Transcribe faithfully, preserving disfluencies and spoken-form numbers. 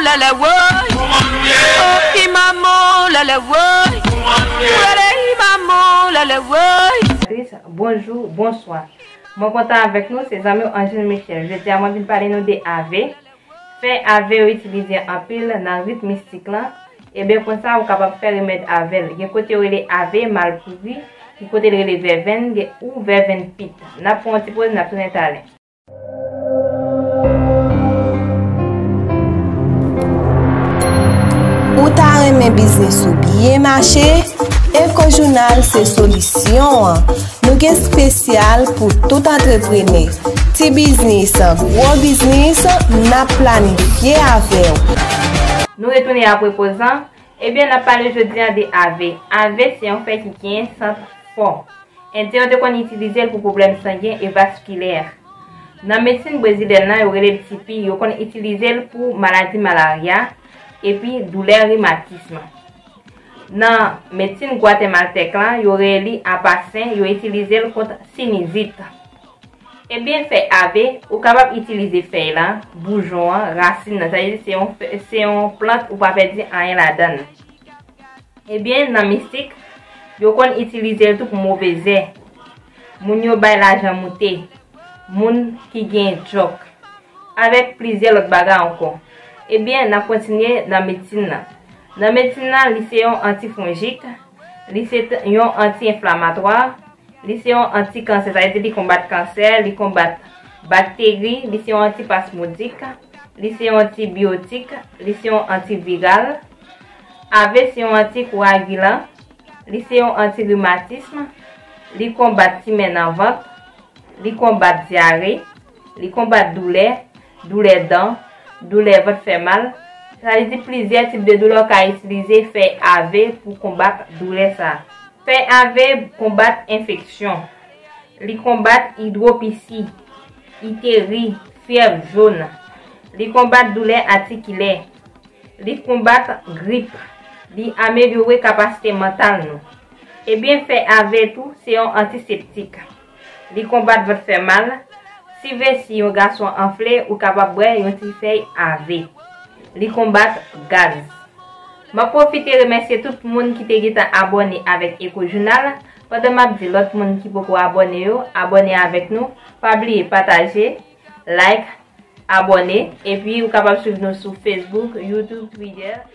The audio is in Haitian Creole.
Lèlè woy. Oh, i manman, lèlè woy. Lèlè i manman, lèlè woy. Bonjou, bonswa. Mwen kontan avèk nou, se zanmi w Angel Michel. Jodi a, mwen vin pale nou de ave. Fèy ave yo itilize anpil nan rit mistik lan. Ebyen, konsa, ou kapab fè remèd avè l. Gen kote yo rele ave malpouri, gen kote l rele vèvenn, gen ou vèvenn pit. N ap pran yon ti poz, n ap tounen talè. Ou ta renmen biznis ou byen mache? Eco Journal se solisyon an. Nou gen espesyal pou tout antreprenè. Ti biznis, gwo biznis, n ap planifye avè w. Nou retounen apre poz lan. Ebyen, n ap pale jodi a de ave. Ave se yon fèy ki gen sant fò. Endyen yo te konn itilize l pou pwoblèm sangen e vaskilè. Nan medsin brezilyèn nan, yo rele l tipi, yo konn itilize l pou maladi malarya epi doulè rimatism. Nan medsin gwatèmaltèk lan, yo rele li apasen, yo itilize l kont sinizit. Ebyen, fèy ave, ou kapab itilize fèy la, boujon an, rasin nan, sa vle di se yon fè-, se yon plant ou pa pèdi anyen ladan l. Ebyen, nan mistik, yo konn itilize l tou pou move zè. Moun yo bay lajan moute, moun ki gen djòk, avèk plizyè lòt bagay ankò. Ebyen, n ap kontinye nan medsin nan. Nan medsin nan, li se yon antifonjik, li se t-, yon anti-enflamatwa, li se yon antikansè, sa vle di li konbat kansè, li konbat bakteri, li se yon antipasmodik, li se yon antibiyotik, li se yon antiviral. Ave se yon antikoagilan, li se yon antirimatism, li konbat timè nan vant, li konbat dyare, li konbat doulè, doulè dan, doulè vant fè mal. Sa vle di plizyè tip de doulè ou ka itilize fèy ave pou konbat doulè sa. Fèy ave konbat enfeksyon. Li konbat idwopisi, iteri, fyèv jòn. Li konbat doulè atikilè. Li konbat grip. Li amelyore kapasite mantal nou. Ebyen, fèy ave tou, se yon antiseptik. Li konbat vant fè mal. Si vesi yon gason anfle, ou kapab bwè yon ti fèy ave. Li konbat gaz. M ap pwofite remèsye tout moun ki te gentan abòne avèk Eco Journal. Pandan m ap di lòt moun ki poko abòne yo, abòne avèk nou. Pa bliye pataje, like, abòne, epi ou kapab swiv nou sou Facebook, YouTube, Twitter.